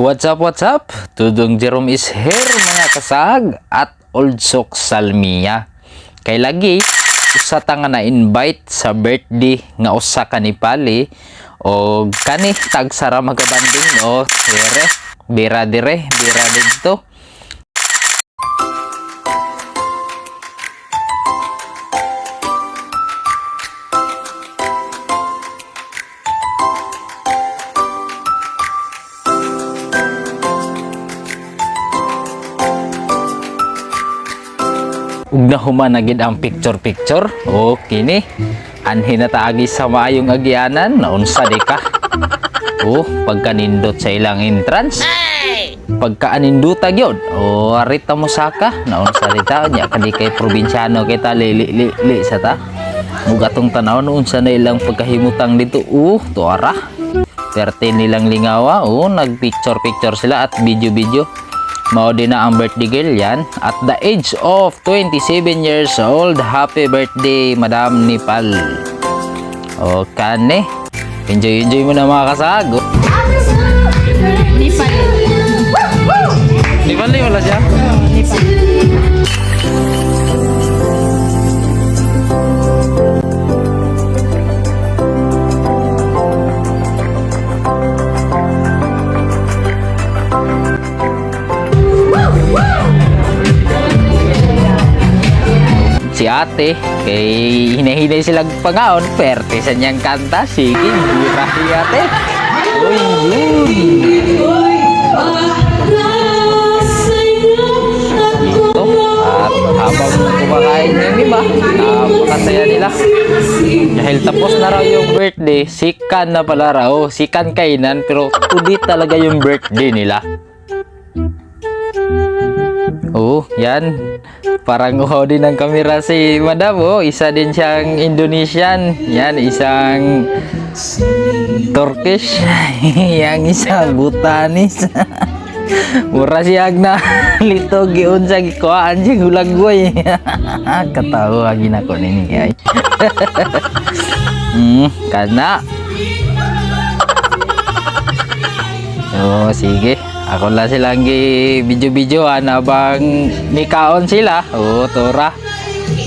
What's up, what's up? Tudong Jerome is here, mga kasag at Old Sok Salmia. Kay lagi, usa ta nga na-invite sa birthday nga usa ka Nepali o kani tagsara magabanding o dire bira dire bira didto. Ug nahuman na gid ang picture picture o kini anhi na taagi sa maayong agianan, naunsa di ka. Oh, pagkanindot sa ilang entrance, pagkaaninduta gyud. O arita mo saka, naunsa di ta nya kadi kay probinsyano kita, lili li, li sa ta. Ug atong tan-awon unsa na ilang pagkahimutang dito. Oh, tuara. Perte nilang lingawa. Oh, nagpicture picture sila at video video. Mao din na ang birthday girl yan. At the age of 27 years old, happy birthday, Madam Nepal. O, kane. Enjoy, enjoy mo na, mga kasago. Nepal. Nepal wala siya? Nepal. Si ate, kay hinahinay silang pangaon, perte sa niyang kanta. Sige, birahi ate. Uy, yun. Ito, at habang kumakain yung iba, napakasaya nila. Dahil tapos na raw yung birthday, sikan na pala raw. Sikan kainan, pero today talaga yung birthday nila. Oh, yan. Parang uhaw din ng kamera si Madam. Oh, isa din siyang Indonesian. Yan, isang Turkish. Yang isa Bhutanese. Mura siya na lito giun sa gikuhaan siya hulagway. Katawa ginako nini ay. Kana. Oh, sige. Ako lang silang gi video-videoan habang nikaon sila. Oh, tora.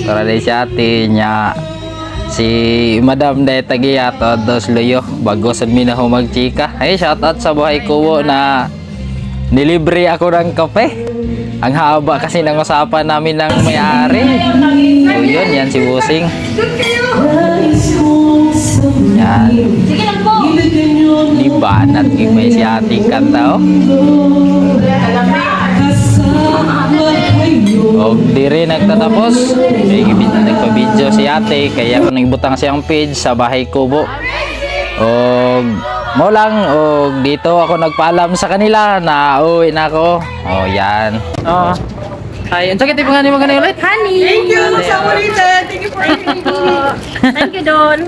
Tora din si ate niya. Si Madam Day Tagiya to dos luyo bago sa minaho magchika. Ay, shout out sa buhay kubo na nilibre ako ng kape. Ang haba kasi ng usapan namin ng may-ari. So yun, yan si Busing. Yan. Sige lang po. Di ba? Nat may si ating kanta, oh. Og diri nagtatapos. Kay nagpa-video si ate kaya ako nagbutang siyang page sa bahay kubo. Og mo lang og dito ako nagpaalam sa kanila na uwi na ako. Oh, yan. Oh. Ay, unsa kitay pangalan mo gani ulit? Honey. Thank you, Samuelita. Thank you for Thank you, Don.